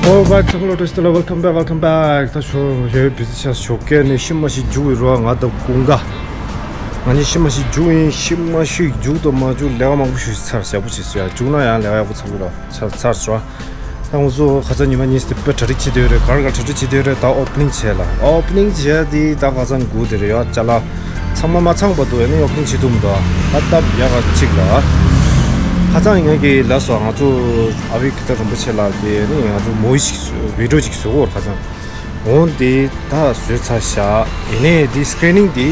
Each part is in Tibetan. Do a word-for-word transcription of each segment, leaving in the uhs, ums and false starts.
Alright, ཚང་མ་ལ་བཀྲ་ཤིས་བདེ་ལེགས། Welcome back, welcome back. ད་ཞོ་ཡོད་བི་ཟི་ཆ་ཞོགས་ཀས་ནས་ཤི་མ་ཤི་རྒྱུག་ཡོད་རོགས། ང་དང་ཀུན་དགའ། ང་གཉིས་ཤི་མ་ཤི་རྒྱུག་ཡིན། ཤི་མ་ཤི་རྒྱུག་དང་མ་རྒྱུག་ལས་ཀ་མང་པོ་ཞིག་ཚར། ཞག་པོ་ཞིག་ཚར། རྒྱུག་ན་ཡང་ལས་ཀ་ཡག་པོ་ཚར་གི་རོགས། ཚར་ཚར་སོང་། ད་ང་ཚོ་ཁ་སང་ཉི་མ་གཉིས་དེ་དཔེ་གྲ་སྒྲིག་བྱེད་དེ་ཡོད་རེད། གར་གར་གྲ་སྒྲིག་བྱེད་དེ་ཡོད་རེད། ད་ཨོ་པ་ནིང་བྱས་ལ། ཨོ་པ་ནིང་བྱས་དེ་ད་ཁ་སང་སྒུག་དེ་རེད་ཡ། ཅ་ལག་ཚང་མ་མ་ཚང་བར་དུ་ཨ་ནི་ཨོ་པ་ནིང་བྱེད་ཐུབ་མི་འདུག་ཨ་སྟབས་ཡག་ག་ཅིག་ལ། ཁ་སང་ངས་ཀྱི་ལབ་སོང་། ང་ཚོ་ཨ་བི་ཀི་ཏ་རིན་པོ་ཆེ་ལགས་ཀྱིས་ཨ་ནི་ང་ཚོ་མོ་ཡི་ཞིག་བི་ཌི་ཡོ་ཅིག་བཟོ་དགོས་རེད། ཁ་སང་འོང་དེ་ད་བཟོས་ཚར་བཞག་ཡིན་ནའི་དེ་སི་ཀི་རི་ནིང་དེ་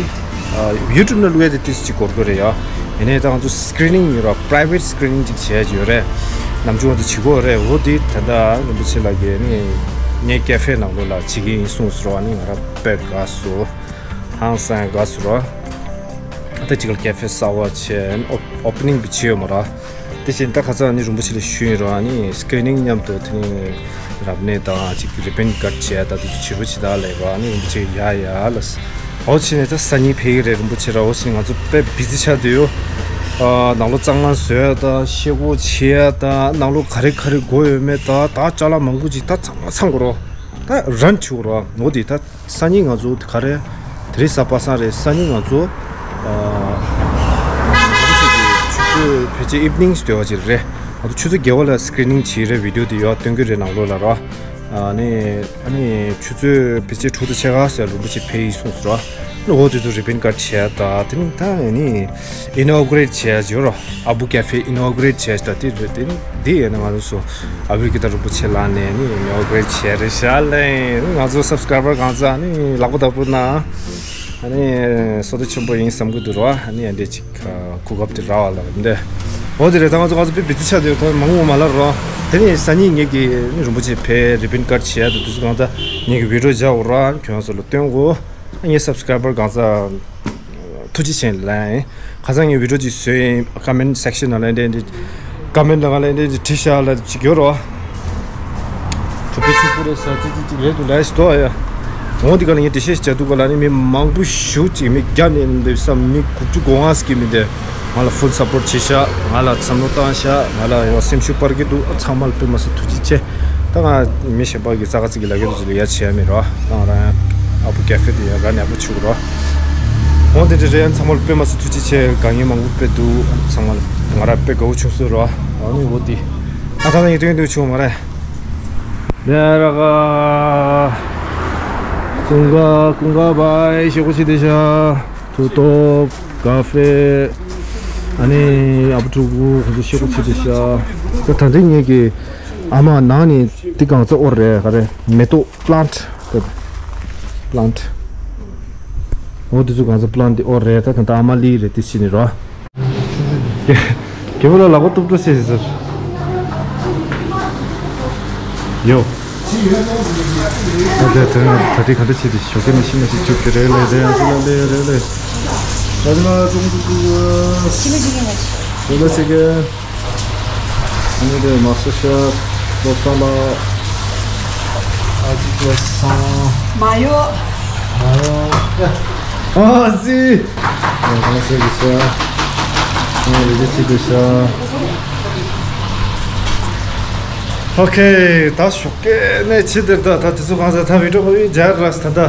ཡུ་ཊུབ་ནང་བླུག་ཡ་དེ་ཏིས་ཅིག་འགོར་གི་རེད་ཡ། ཡིན་ནའི་ད་ང་ཚོ་སི་ཀི་རི་ནིང་ཡོད་ར། པ་རའི་ཝེ་ཊི་སི་ཀི་རི་ནིང་ཅིག་བྱས་ཡོད་རེད། ནམ་རྒྱུན་ང་ཚོ་བྱེད་དགོས་རེད། འོ་དེ་ད་ལྟ་རིན་པོ་ཆེ་ལགས་ཀྱིས་ནི་ངའི་ཀེ་ཧྥེ་ནང་ལོགས་ལ་བྱེད་ཀྱི་ཡིན་གསུངས་སོང་། ཨ་ནི་ང་རང་དཔེ་དགའ་སོང་། ཧང་སང་དགའ་སོང་ར། ད་ཅིག་ལ་ཀེ་ཧྥེ་གསར་པ་བྱས། ཨོ་པ་ནིང་བྱས་ཡོད་མ་ར། དེ་བཞིན་ད་ཁ་སང་ནི་རིན་པོ་ཆེ་ལ་ཞུས་ཡིན་ར། ཨ་ནི་སི་ཀི་རི་ནིང་མཉམ་དུ་དེ་ནི་རབ་གནས་དང་ཅིག་རི་བན་ཀཊ་བྱས། ད་དེ་ཚོ་བྱེད་རོགས་བྱེད་ད་ལབ་ར། ཨ་ནི་རིན་པོ་ཆེ་ཡ་ཡ་ལ། འོ་བྱས་ནས་ད་སང་ཉིན་ཕེབས་ཀྱི་རེད་རིན་པོ་ཆེ་ར། འོ་བྱས་ནས་ང་ཚོ་དཔེ་བི་ཟི་ཆགས་བསྡད་ཡོད། ཨ་ནང་ལོགས་གཙང་མ་བཟོ་ཡ་ད། ཤེལ་སྒོ་ཕྱེ་ཡ་ད། ནང་ལོགས་ག་རེ་ག་རེ་དགོས་ཡོད་མེད་ད། ད་ཅ་ལག་མང་པོ་ཅིག་ད་ཚང་མ་ཚང་དགོས་ར། ད་རན་བྱེད་དགོས་ར། འོ་དེ་ད། སང་ཉིན་ང་ཚོ་ག་རེ། དེ་རིང་གཟའ་པ་སངས་རེད། སང་ཉིན་ང་ཚོ་ཨ་ཆུ་ཚོད་ཕལ་ཆེར་ཨིབ་ནིང་ཟེར་བ་ཅིག་རེད། ང་ཚོ་ཆུ་ཚོད་བརྒྱད་པ་ལ་སི་ཀི་རི་ནིང་བྱེད་རེད། བི་ཌི་ཡོ་དེ་ཡོད་སྟོན་གྱི་རེད་ནང་ལོགས་ལ་ར། ཨ་ནི་ཨ་ནི་ཆུ་ཚོད་ཕལ་ཆེར་དྲུག་དང་ཕྱེད་ཀ་ཙམ་རིན་པོ་ཆེ་ཕེབས་ཡིན་གསུངས་སོང་ར། འོ་དེ་ཚོ་རི་བན་ཀཊ་བྱས་ད། དེ་ནི་ད་ཨ་ནི་ཨི་ནོ་གྷི་རེཊ་བྱས་ཡོད་ར། ཨ་བུ་ཀེ་ཧྥེ་ཨི་ནོ་གྷི་རེཊ་བྱས་ད། དེ་རེད། དེ་ནི་འདི་ཡིན་ན་ང་ཚོ་ཨ་བི་ཀི་ཏ་རིན་པོ་ཆེ་ལགས་ནས་ནི་ཨི་ནོ་གྷི་རེཊ་བྱས་རེད་ཤག་ལེ། ང་ཚོ་སབ་སི་ཀ་རའི་བར་གང་ཚ་ནི་ལག་པ་བརྡབ་རོགས་གནང་། ཨ་ནི་བསོད་བདེ་ཆེན་པོ་ཡིན་བསམ་གི་འདུག་ར། ཨ་ནི་ཨ་འདྲས་ཅིག་གོ་སྐབས་དེ་རག་པ་ལ་འདི། འོ་དེ་རེད། ད་ང་ཚོ་ང་ཚོ་དཔེ་བི་ཛི་ཆགས་བསྡད་ཡོད། ད་མང་པོ་མ་ལབ་ར། དེ་ནི་སང་ཉིན་ངེད་ཀྱི་ནི་རིན་པོ་ཆེ་ཕེབས་རི་བན་ཀཊ་བྱས་ད། དུས་ཚོད་གང་ཚ་ངེད་ཀྱི་བི་ཌི་ཡོ་བརྒྱབ་ར། ཁྱོད་ཚོ་ལ་སྟོན་གོ། ངའི་སབ་སི་ཀ་རའི་བར་གང་ཚ་ཐུགས་རྗེ་ཆེ་ལབ་ཡིན། ཁ་སང་ངས་བི་ཌི་ཡོ་ཅིག་བཟོས་ཡིན། ཀོ་མེན་སེག་ཤན་ནང་ལ་འདི་འདི་ཀོ་མེན་ནང་ལ་འདི་འདི་བྲིས་ཤག་ལ་ཅིག་ཡོད་རོ། ཐུབ་པའི་ཕྱུག་པོ་རེད་ཟེར་ཅིག་ཅིག་ཅིག་ལས་འདུག་ལས་ཤིག་དོ་ཡ། འོང་འདི་ག་ལ་ངས་འགྲེལ་བཤད་ཞིག་བྱ་འདུག་ག་ལ་ནི་མི་མང་པོ་ཞེ་ཅིག་མི་བརྒྱ་ནས་འདི་བསམ་མི་དགུ་བཅུ་གོ་ལྔ་ཟིག་གིས་མི་འདི་ང་ལ་ཕུལ་སབ་པོར་བྱས་ཤག་ང་ལ་བསམ་བློ་བཏང་ཤག་ང་ལ་ཡང་སེམས་ཤུགས་སྤར་གི་འདུག་ཚང་མ་ལ་དཔེ་མ་སྲིད་ཐུགས་རྗེ་ཆེ། ད་ང་མི་གཞན་པ་གི་ཙག་ཙིག་གི་ལ་གེ་དུ་ཅི་ལ་ཡ་བྱས་མེད་རོ། ད་ང་རང་ཨ་བུ་ཀེ་ཧྥེ་དེ་ཡ་ག་ནས་ཨ་བུ་ཆུག་རོ། འོ་དེ་འདྲ་རེད། ཚང་མ་ལ་དཔེ་མ་སྲིད་ཐུགས་རྗེ་ཆེ། དཀའ་ངལ་མང་པོ་དཔེ་འདུག་ཚང་མ་ལ་ང་རང་དཔེ་དགའ་བོ་བྱུང་སོང་རོ། ཨ་ནི་འོ་དེ་ཨ་ད་ང་ཡི་དོན་དུ་བྱུང་མ་རེད། ལས་ར་ག་ཀུན་དགའ་ཀུན་དགའ་བའི་ཤོག་གུ་ཆེ་དེ་ཤ་ཐུག་ཏོག་ཀ་ཧྥེ། ཨ་ནི་ཨ་བུ་ཕྲུག་གུ་ཁོང་ཚོ་ཤོག་གུ་ཆེ་དེ་ཤ། ད་ད་འདི་ངེད་ཀྱི་ཨ་མ་ནང་ནས་འདི་གང་ཚ་ཨོར་རེད་ག་རེ་མེ་ཏོག་པ་ལན་ཊི། པ་ལན་ཊི། འོ་དེ་ཚོ་གང་ཚ་པ་ལན་ཊི་འདི་ཨོར་རེད། ད་ད་ལྟ་ཨ་མ་ལི་རེད་དེ་ཕྱི་ནས་རོ། རྒྱལ་པོ་ལ་ལག་པ་གཏུབ་གཏུབ་བྱེད་ཟེར། ཡོ། ད་ད་ད་ད་དེ་ག་འདྲ་བྱེད་དེ་ཞོགས་ཀས་ནས་ཤི་ན་ཞིག་བཅུག་གི་རེད་ལེ། དེ་ཡང་ཤི་ན་ལེ་རེད་ལེ། ད་དེ་ན་ཀྲུང་གོ་ཀྲུང་གོ་ཤི་ན་ཞིག་ཡིན་ན་ཞིག་ལེ་ལེ་བྱེད་གི། ཨ་ནི་དེ་མ་སུ་ཤ་བློ་བཟང་ལགས། ཨ་ཅི་ཀ་སང་། མ་ཡོ། མ་ཡོ། ཨ་ཙི། ཡ་གང་ཟེར་གི་ཤ། ཨ་རེ་ཅི་ཅི་གི་ཤ། ཨོ་ཁེ། ད་ཞོགས་ཀས་ནས་ཕྱི་དེར་ད་ད་དེ་ཚོ་གང་ཟེར་ད་བི་ཌི་ཡོ་ཡི་སྦྱར་ར་ད་ད།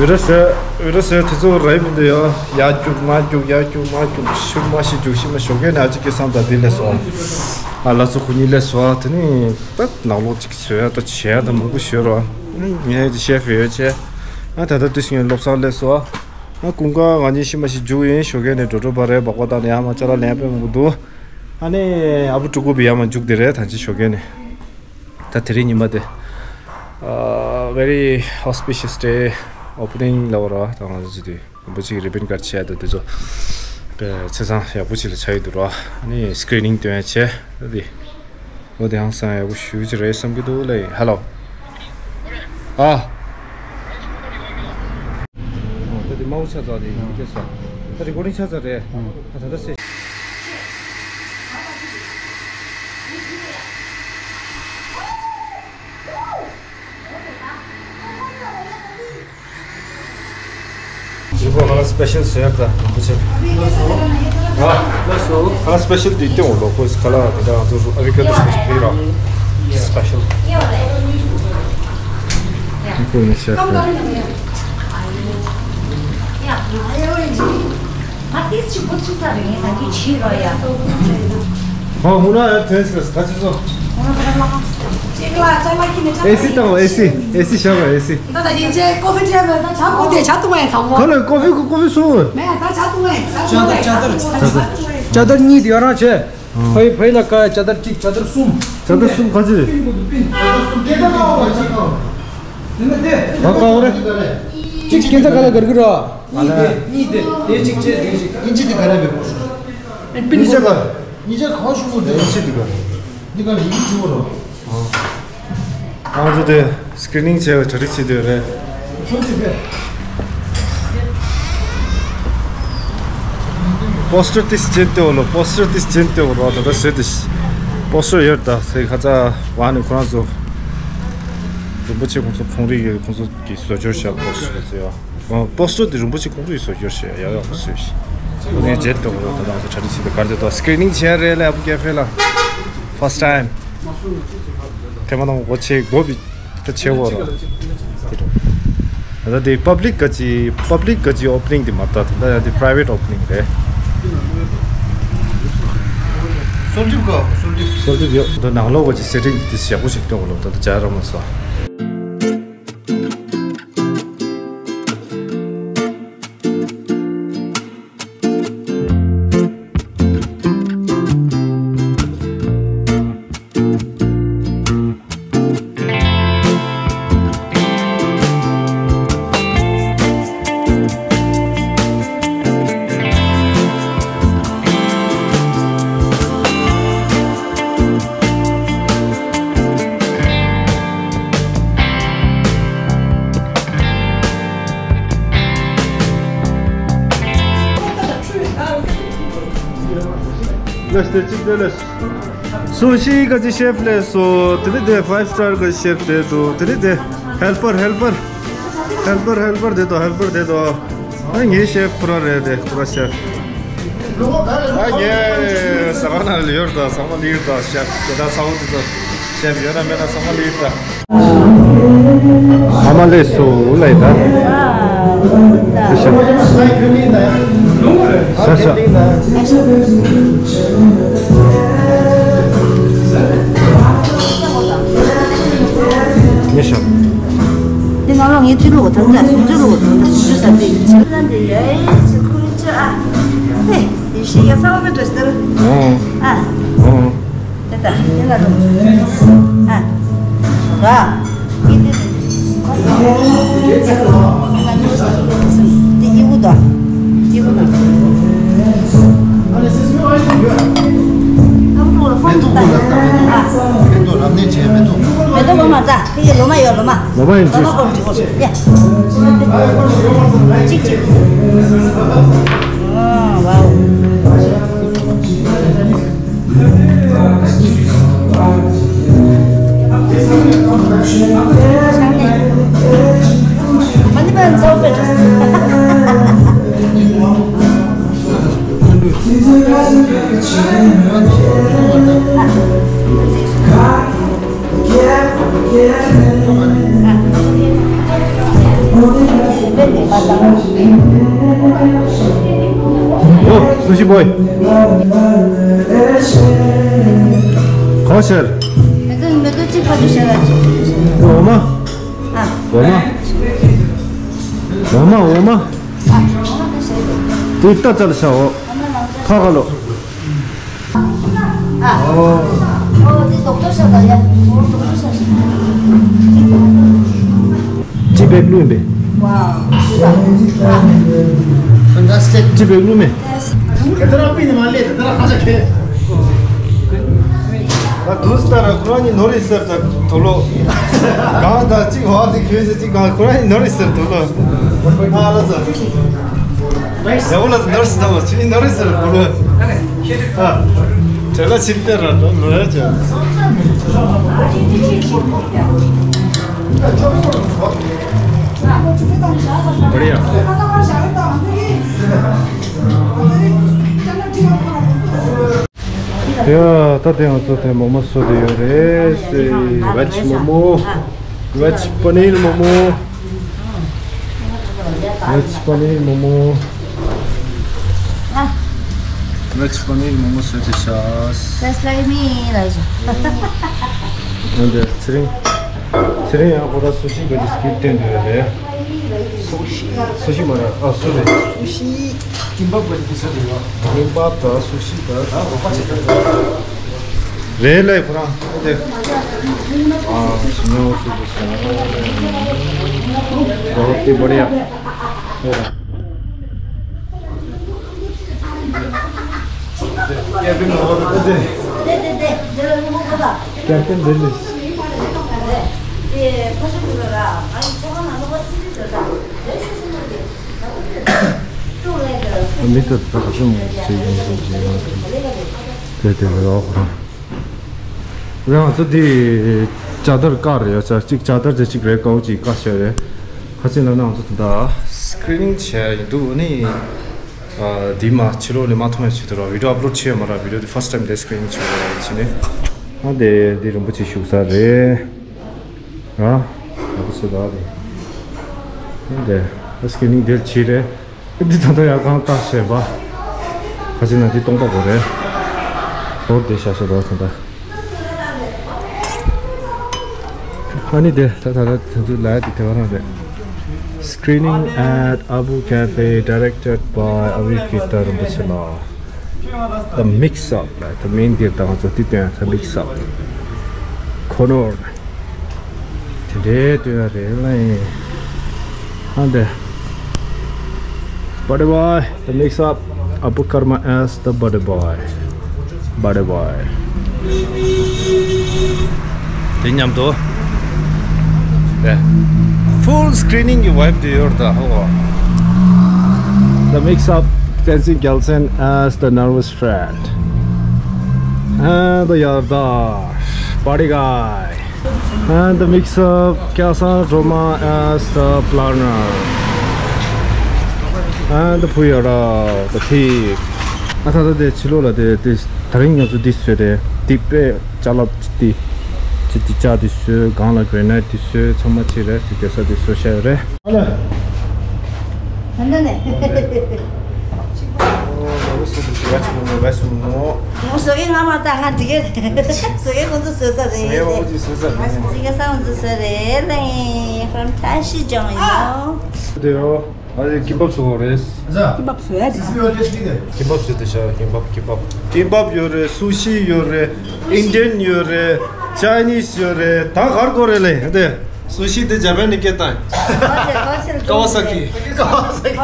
ཡོད་ར་ཟེར་ཡོད་ར་ཟེར་དེ་ཚོ་ར་ཡི་མི་འདུག་ཡ། ཡར་རྒྱུག་མར་རྒྱུག་ཡར་རྒྱུག་མར་རྒྱུག་ཤི་མ་ཤི་རྒྱུག་ཤི་མ་ཞོགས་ཀས་ནས་ཨ་ཅི་ཀེ་སང་ད་དེ་ལས་སོ། ཨ་ལ་ཚོ་ཁོ་གཉིས་ལས་སོ། དེ་ནི་ད་ནང་ལོགས་ཅིག་བཟོས་ཡ་ད་བྱས་ཡ་ད་མང་པོ་ཞོལ་རོ། ངས་ཤེ་ཧྥི་ཡོད་ཆེ། ཨ་ད་ད་དུས་ཤིང་སློབ་སང་ལས་སོ། ཨ་ཀུན་དགའ་ང་གཉིས་ཤི་མ་ཤི་རྒྱུག་ཡིན་ཞོགས་ཀས་ནས་འགྲོ་འགྲོ་བ་རེད། སྦག་སྦག་བཏང་ནས་ཡར་མར་ཅ་ལག་ལེན་དཔེ་མང་པོ་འདུག་ཨ་ནི་ཨ་བུ་ཕྲུ་གུ་བི་ཡར་མར་རྒྱུག་དེ་རེད་ད་ཅི་ཞོགས་ཀས་ནས། ད་དེ་རིང་ཉི་མ་དེ། ཨ་very auspicious day opening ལབ་པ་ར། ད་ང་ཚོ་ཅི་དེ་རིན་པོ་ཆེ་གི་རི་བན་ཀཊ་བྱས་ཡ་ད་དེ་ཚོ་དཔེ་ཆ་ཚང་ཡག་པོ་ཅིག་ལ་ཆགས་ཡོད་འདུག་ར། ཨ་ནི་སི་ཀི་རི་ནིང་སྟོན་ཡ་བྱས་ད་དེ། འོ་དེ་ཧང་སང་ཡག་པོ་ཞེ་ཅིག་རེད་བསམ་གྱི་འདུག་ལེ། ཧེ་ལོ། ཨ། ད་དེ་དམར་པོ་ཆགས་ཚར་དེ་ཡིན་སྐད་ས། ད་རི་ཀོར་ཌིང་ཆགས་ཚར་རེད། ད་ད་ལྟ་སེ། ཇི་གོ་ཧ་ལ་སི་པེ་ཤལ་ཟེར་ད་ཁོ་ཆེ། ཨ། ཧ་ལ་སི་པེ་ཤལ་དེ་སྟོན་འོ་ལོ་ཁོ་སི་ཁ་ལ་དེ་འདྲ་ང་ཚོ་ཨ་རི་ཀ་དུ་སི་པེ་ཤལ་དེ་ར། Special. ཨེ་སི་བཏང་བ། ཨེ་སི། ཨེ་སི་བཞག་པ། ཨེ་སི། ཁོ་ལ་ཀོ་ཧྥི་ཀོ་ཧྥི་སུ། ཅ་དར་གཉིས་དེ་ཡོད་རང་བྱས། ཕ་ཡི་ཕ་ཡི་ལ་ཀ་ཅ་དར་གཅིག་ཅ་དར་གསུམ། ཅ་དར་གསུམ་ག་ཚོད་རེད། ཨ་ཀ་འོ་རེད། གཅིག་ཁྱེད་ཚ་ག་ལ་གར་གི་ར། གཉིས་དེ་གཉིས་དེ་དེ་གཅིག་བྱས་དེ་གཅིག་ཨིན་ཇི་དེ་ག་རེ་བེད་པོ་ཤོག་གཉིས་ཆ་ག་གཉིས་ཆ་ག་ཤོག་གོ་དེ་ཨིན་ཇི་དེ་ག་འདི་ག་ལ་ཡིན་ཅི་བོ་རོ། ང་ཚོ་དེ་སི་ཀི་རི་ནིང་བྱས་པའི་གྲ་སྒྲིག་བྱེད་འདོད་རེད། པོ་སི་ཊར་ཏིས་ཅན་ཏེ་འོ་ལོ། པོ་སི་ཊར་ཏིས་ཅན་ཏེ་འོ་ལོ། ད་ལྟ་བཟོས་ཏེ་པོ་སི་ཊར་ཡོད། ད་ཚེ་ཁ་ཚ་བ་ནི་ཁོ་རང་ཚོ་རིན་པོ་ཆེ་ཁོང་ཚོ་ཁོང་རིག་ཡོད། ཁོང་ཚོ་གི་བཟོ་སྦྱོར་བྱས་པོ་སི་ཊར་ཟེར་བ། པོ་སི་ཊར་དེ་རིན་པོ་ཆེ་ཁོང་ཚོ་ཡི་བཟོ་སྦྱོར་བྱས་ཡག་ཡག་པོ་བཟོས་ཤིང་། ངས་མཇལ་འདུག་ལོ། ད་ང་ཚོ་གྲ་སྒྲིག་བྱེད་དུ་གར་འདི་དང་སི་ཀི་རི་ནིང་བྱས་རེད་ལ། ཨ་བུ་ཀེ་ཧྥེ་ལ་ཕར་སི་ཊི་ཊའིམ། ཐེངས་མ་དང་པོ་བྱེད་དགོས་པའི་ད་བྱེད་དགོས་རོགས། ད་ལྟ་དེ་པབ་ལིག་ག་ཅི་པབ་ལིག་ག་ཅི་ཨོ་པ་ནིང་དེ་མ་ད་ད་ལྟ་ཡང་དེ་པ་རའི་ཝེ་ཊི་ཨོ་པ་ནིང་རེད། སོལ་ཊིབ་ག་སོལ་ཊིབ། སོལ་ཊིབ་ཡོད། ད་ནང་ལོགས་ག་ཅི་སེ་ཊིང་དེ་ཡག་པོ་ཞིག་སྟོན་དགོས་ལོ། ད་ད་ཇ་ར་མ་སོ། ལགས་ཏེ་གཅིག་དེ་ལས། སུ་ཤི་ག་ཅི་ཤེཕ་ལས་སོ། དེ་ནི་དེ་ཕའིབ་སི་ཊར་ག་ཤེཕ་དེ་འདུག་དེ་ནི་དེ་ཧེལ་པར་ཧེལ་པར་ཧེལ་པར་ཧེལ་པར་དེ་དོ་ཧེལ་པར་དེ་དོ། ཨ་ངའི་ཤེཕ་ཁོ་རང་རེད། དེ་ཁོ་རང་ཤེཕ། ཨ་ངའི་ས་ག་ན་ལ་ཡོད་ད། ས་ག་ལ་ཡོད་ད་ཤེཕ། དེ་ད་ས་འོ་དེ་དོ་ཤེཕ་ཡོད་ན་མེད་ན་ས་ག་ལ་ཡོད་ད། ཨ་མ་ལེ་སུ་ལེ་ད། ཤ་ཤ། ཉེ་ཤ། དེ་ནང་ལོགས་ངས་ཚུར་ལོག་ཐང་ཙ་སུ་ཚུར་ལོག་ཐང་ཙ་སུ་ཚུར་ས་པའི་ཆ་ལ་འདི་ཡ་ཨེ་ཚུར་ཁུར་ཅི་ཨ། ཧེ། དེ་ཤི་ཡ་ས་བ་མེ་ཏོ་ཤི་ཏར། ཨོ། ཨ། ཨོ། དེ་ད་དེ་ལ་རུ། ཨ། ག་ཡི་དེ། དེ་ཡི་གུ་དོ། ཡི་གུ་དོ། མེ་ཏོག་གོ་ལ་ད་མེ་ཏོག་མེ་ཏོག་རབ་གནས་བྱས་མེ་ཏོག་མེ་ཏོག་གོ་མ་ད་དེ་ཡི་ལོ་མ་ཡོད་ལོ་མ། ལོ་མ་ཡིན་ལོ་མ་གོ་འདྲི་གོ་ཡ། གཅིག་གཅིག་ཨ། ཝའོ། ཨོ། སུ་ཤི་བོའི། གང་ཤར། མེ་ཏོག་མེ་ཏོག་གཅིག་ཕ་དུ་ཤར་བ་ཅིག་འོ་མ། ཨ། འོ་མ། འོ་མ་འོ་མ། ཨ། འོ་མ་དུ་ཤར་བ། དེ་ལྟ་ཙལ་ཤ་འོ། ཐ་ག་ལོ། ཨ། ཨོ། ཨོ་དེ་རྡོག་རྡོག་ཤ་ད་ཡ། ཨོ་རྡོག་རྡོག་ཤ་ཤ། ཅི་བེག་ལུ་ཡིན་པས། ཝའོ། ཤ་ད། ཨ། ཕན་ཊ་སི་ཊིག་ཅི་བེག་ལུ་མེ། དེ་ལྟར་ཨ་པི་ནི་མ་ལས་དེ་ལྟར་ཧ་ཅང་ཁེ། ད་དུས་ལྟར་ཁོ་རང་གཉིས་ནོར་རི་སེར་ད་དོ་ལོ། གང་ད་གཅིག་བ་དེ་ཁྱོད་ཟེར་གཅིག་གང་ཁོ་རང་གཉིས་ནོར་རི་སེར་དོ་ལོ། ཨ་ལ་ཟ། ཡ་བོ་ལ་ནོར་སི་ད་བ་ཆི་ནོར་སི་ར་བུ་ར། ཨ། དེ་ལ་ཕྱིར་ཏེ་ར་ད་ལོ་ཡ་ཅ། བ་རི་ཡ། ཡ། ད་དེ་ང་ཚོ་དེ་མོ་མོ་བཟོ་དེ་ཡོད་རེད། ཝེཇ་མོ་མོ། ཝེཇ་པ་ནིར་མོ་མོ། ཝེཇ་པ་ནིར་མོ་མོ། ཝེཇ་པ་ནིར་མོ་མོ་བཟོས་ཏེ་ཤག་ད་སི་ལའི་མི་ལ་ཞོག་འདི་ཚེ་རིང་། ཚེ་རིང་ཡང་ཁོ་ར་སུ་ཤི་གི་སི་ཀིལ་བསྟན་འདོད་ཡོད་རེད། སུ་ཤི། སུ་ཤི་མ་རེད། ཨ་སུ་རེད། སུ་ཤི། ཀིམ་པབ་གི་དེ་ཚོ་དེ་ཡོད། ཀིམ་པབ་དང་སུ་ཤི་དང་ད་འོ་པ་ཆེ་ད། རེད་ལས་ཁོ་རང་ཨ་དེ། ཨ་ཉོ་སུ་དེ་ཤ། ཨོ་དེ་བ་རེད་ཡ། ཀེབ་ཏན་ལེ་ལེ། མི་ད་ད་ག་ཤུ་མོ་ཟེར་ཡིན་ཟེར་གྱི་ཡོད་དེ། དེ་རེད་ཨོ་ཁོ་རང་། རེད། ང་ཚོ་འདི་ཇ་དར་ཀ་རེད་ཡ། ཅ་གཅིག་ཇ་དར་ཅ་གཅིག་རེད། ཀའོ་གཅིག་ཀ་ཤ་རེད། ཁ་ཆེ་ལ་ན་ང་ཚོ་ད་ལྟ་སི་ཀི་རི་ནིང་བྱས་ཡིན་འདུག་ཨ་ནི། ཨ་འདི་མ་ཕྱི་ལོགས་ནས་མ་མཐོང་ཡ་ཆེད་དུ་ར་བི་ཌི་ཡོ་ཨབ་ལོཌ་བྱས་ཡོད་མ་ར། བི་ཌི་ཡོ་འདི་ཕར་སི་ཊི་ཊའིམ་འདི་སི་ཀི་རི་ནིང་བྱས་ཡོད་ར་བྱས་ནས། ཨ་འདི་འདི་རིན་པོ་ཆེ་བཞུགས་ས་རེད། ར། ཡག་པོ་བཟོས་ད་དེ། འདི་ཨ་སི་ཀི་རི་ནིང་འདིར་བྱས་རེད། འདི་ད་ལྟ་ཡར་གང་བཏགས་བྱས་པ། ཁ་ཆེ་ན་འདི་སྟོང་པ་གོ་རེད། དོར་དེ་བཞག་བཞག་རོགས་ད་ལྟ། ཨ་ནི་དེ་ད་ད་ད་དེ་ཚོ་ལ་དེ་དེ་བ་རང་རེད། Screening at Abu Cafe, directed by Avi Kirtan Rinpoche ལགས། The Mix Up ལ་ད་མིང་འདིར་ད་ང་ཚོ་དེ་སྟོན། The Mix Up ཁོ་ནོར། དེ་འདྲའི་སྟོན་ཡ་རེད་ལ་ཡིན། ཨ་འདི། Body boy, the Mix Up, Abu Karma as the body boy. Body boy. དེ་མཉམ་དུ། དེ། Full screening གི་ཝའི་བི་དེ་ཡོད་ད་ཧོ། The Mix Up, Tenzin Gyaltshen as the nervous friend. And the Yarda, body guy. And the Mix Up, Kyasan Roma as the planner. And the Puyara, the thief. ཨ་ད་ད་དེ་ཕྱི་ལོགས་ལ་དེ་དེ་ད་རིང་ང་ཚོ་འདི་བཟོས་རེད། འདི་དཔེ་ཅ་ལག་འདི་ཅི་འདི་ཅ་འདི་བཟོས། སྒང་ལ་གྷི་རེ་ནའིཊ་འདི་བཟོས། ཚང་མ་ཅི་རེད། དེ་དེ་ས་འདི་བཟོས་བཞག་ཡོད་རེད། ཨ་ལ། ད་ནི་ནས། ཨོ་ལོ་སུ་དུ་ཅི་བ་ཆུ་མོ་བ་སུ་མོ། ངོ་སོ་གི་ང་མ་ད་ང་འདི་གེ་སོ་གི་ཁོང་ཚོ་བཟོས་ས་རེད། ངའི་བ་ཅི་བཟོས་ས་རེད། ཅི་གེ་ས་ང་ཚོ་བཟོས་རེད་ལེ། From Tashi Jong, you know. དེ་ཡོ། ཨ་རེ་ཀིམ་པབ་བཟོ་རེད། ཀིམ་པབ་བཟོ་ཡ་ཅིག་ཀིམ་པབ་བཟོས་ཏེ་ཤ། ཀིམ་པབ་ཀིམ་པབ། ཀིམ་པབ་ཡོད་རེད། སུ་ཤི་ཡོད་རེད། ཨིན་ཌི་ཡན་ཡོད་རེད། ཅའི་ནིས་ཡོད་རེད། ད་གར་གོ་རེད་ལེ་དེ། སུ་ཤི་དེ་ཇ་པན་ནས་སྐད་བཏང་། ཀ་ཝ་ས་ཀི། ཀ་ཝ་ས་ཀི།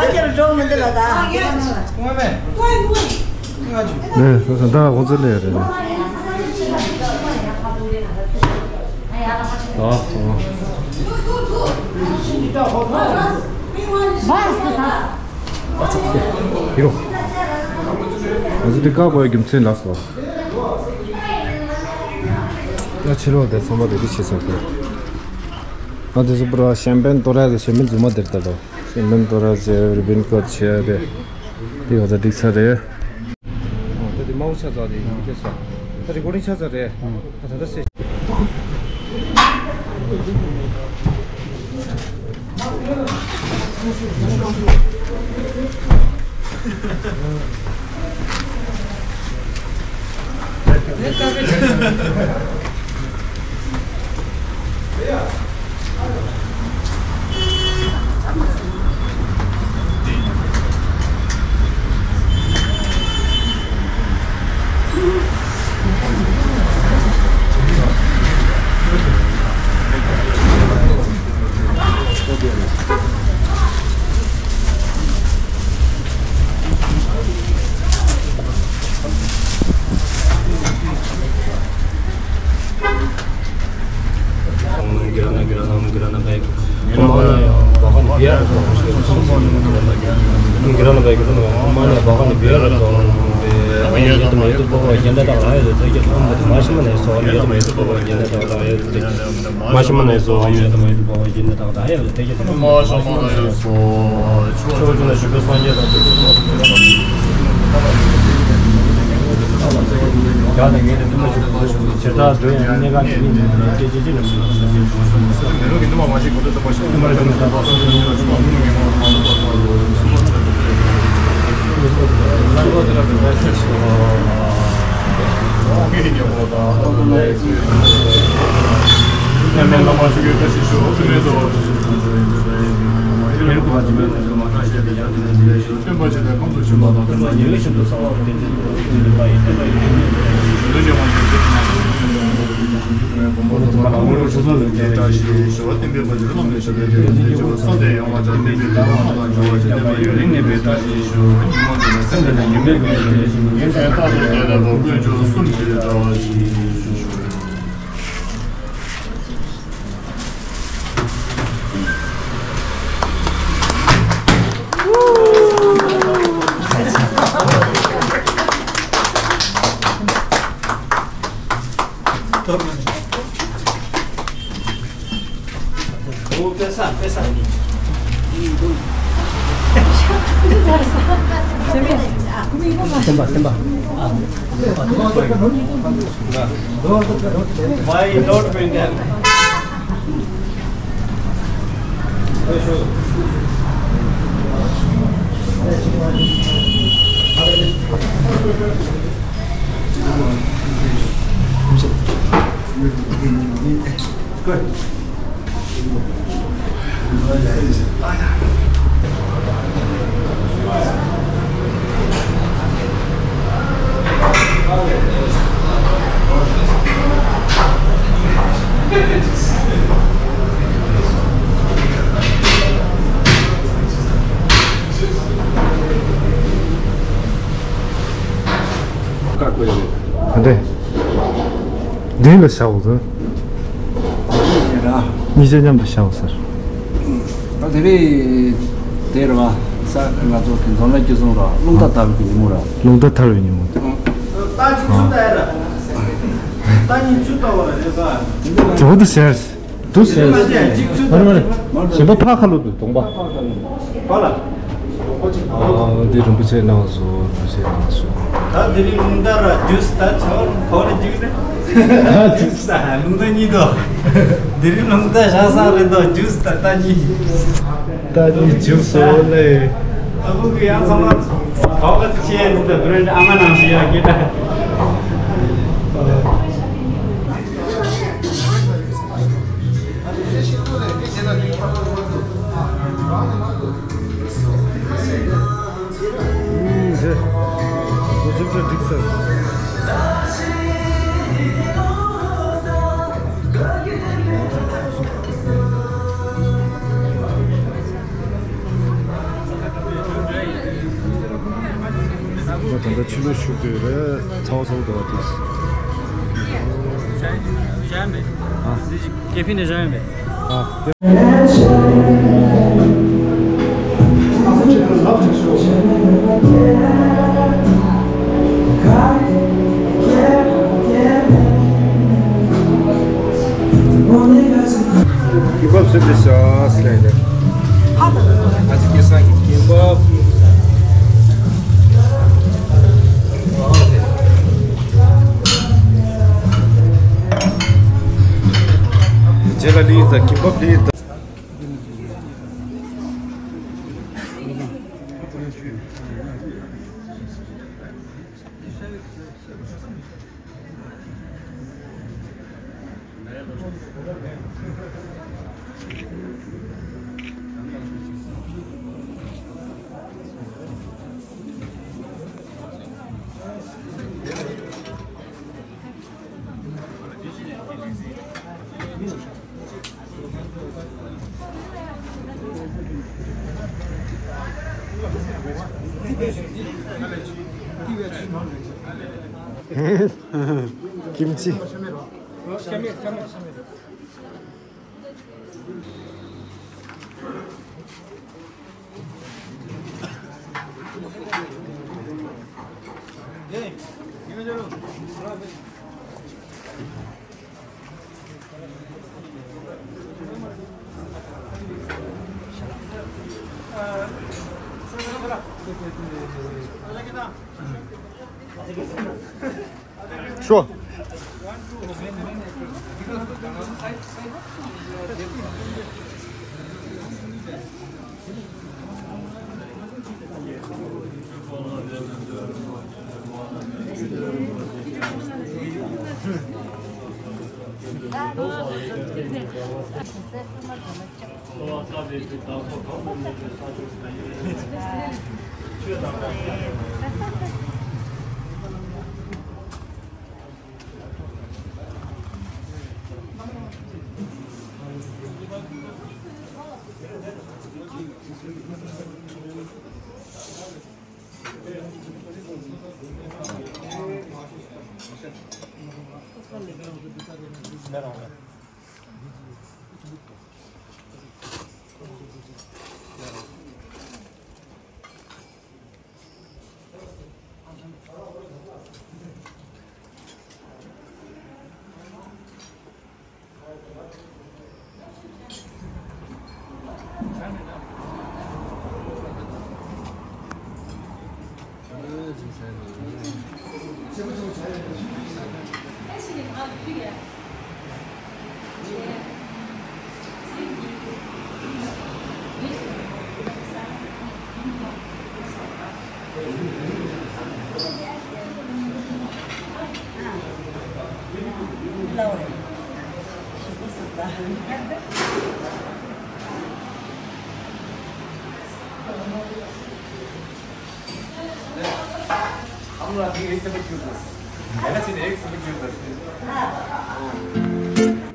ནས་སོ་སོ་ད་ཁོ་ཚོ་ལས་རེད། ཨ་སོ། ཨ་ཚ་ཏེ། ཡིན་རོ། ང་ཚོ་དེ་བཀག་དགོས་རྒྱུ་མཚན་ལགས་སོ། ད་ཕྱི་ལོགས་དེ་ཚང་མ་རེ་རེ་བྱེད་ས་དེ། ང་དེ་ཚོ་པུ་ར་ཤམ་པན་ཏོ་ར་དེ་ཤམ་པན་རྫུན་མ་དེར་ལྟ་དོ། ཤམ་པན་ཏོ་ར་ཟེར། རི་བིན་ཀོད་བྱས་དེ། དེ་ག་ཚ་འགྲིག་ཚར་རེད། ཨ་ད་དེ་མའུ་ཆ་ཚ་རེད། ཡིན་གྱི་ས། ད་རི་ཀོར་ཌིང་ཆ་ཚ་རེད། ཨ་ད་ད་སེ། ཡང་ན་ངས་ནི་འདུན་པ་ཞིག་བྱེ་བྲག་འགྲོ་ཡང་གནས་སྐབས་ཀྱི་མི་ནི་སྐད་ཆ་ཅི་ལ་མི་ལ་མི་ལ་མི་ལ་མི་ལ་མི་ལ་མི་ལ་མི་ལ་མི་ལ། Why not bring them? ཨ་འདྲེ། མདུན་ལ་བཞག་འོ་ཟེར། གཉིས་ཆ་མཉམ་དུ་བཞག་འོ་ཟེར། ད་དེ་རིང་དེ་རེད་བ། ས་ང་ཚོ་གི་འཛམ་གླིང་སྤྱི་ཚོགས་ལ་རླུང་རྟ་དར་བའི་ཉིན་མོ་ར། རླུང་རྟ་དར་བའི་ཉིན་མོ། ད་ཅི་ཚུལ་ལྟ་ཡ་ར། ད་ཉིན་ཚུལ་ལྟ་བ་ར་རེད་པ། དེ་འོ་དེ་ཟེར། དུས་ཟེར། མ་རེད་མ་རེད། གཞན་པ་ཕར་ཁ་ལོ་དུ་གདོང་པ། ཕར་ལ། ཨ་འདི་རིན་པོ་ཆེ་གནང་སོང་། རིན་པོ་ཆེ་གནང་སོང་། ད་དེ་རིང་རླུང་རྟ་ར་ཇུས་ད་ཆོག་གོ་ར་ཇུས་ནི། ཨ་ཇུས་ད་རླུང་རྟ་གཉིས་དོ། དེ་རིང་རླུང་རྟ་བཞག་ས་རེད་དོ། ཇུས་ད་རྟ་གཉིས། རྟ་གཉིས་ཇུས་སོ་ལེ། ཨ་ཁུ་གི་ཡང་ཚང་མ་གོ་ག་ཚི་ཆེ་ཡ་ཚི་ད་བུ་རན་ཨ་མ་ནང་ཞིག་ཡ་སྐད་ད། ད་ལྟ་ཕྱི་ལོགས་ཞུགས་དུས་རེད། ཚ་བ་ཚ་བོ་འདུག་བ་དུས། ཨ། ཀེ་ཕི་ནས་བཞག་ཡོད་མེད། ཨ། Kimbap sütü şahs geldi. Hadi kesin kimbap. Cela lita, kimbap lita. Kimchi. Sure. I'm not being executive. That's an executive.